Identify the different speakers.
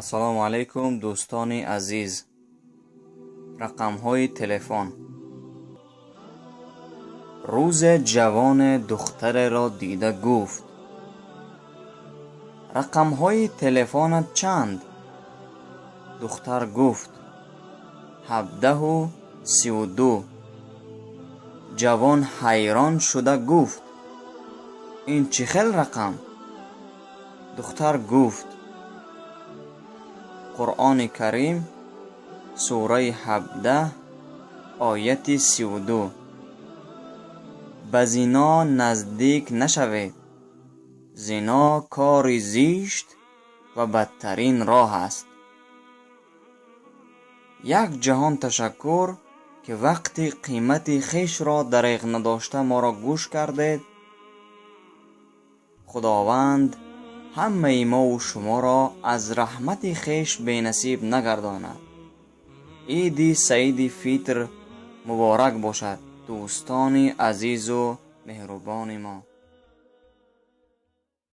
Speaker 1: Ассалому алайкум, дӯстони азиз. Рақамҳои телефон. Рӯзе ҷавоне духтареро дида гуфт: «Рақамҳои телефонат чанд?» Духтар гуфт: 17 32. Ҷавон ҳайрон шуда гуфт: «Ин чӣ хел рақам?» Духтар гуфт: «Қуръони Карим, сураи 17, ояти 32. Ба зино наздик нашавед. Зино кори зишт ва бадтарин роҳ аст.» Як ҷаҳон ташаккур, ки вақти қимати хешро дареғ надошта моро гӯш кардед. Худованд ҳамаи мову шуморо аз раҳмати хеш бенасиб нагардонад. Иди Саиди Фитр муборак бошад, дӯстони азизу меҳрубони мо.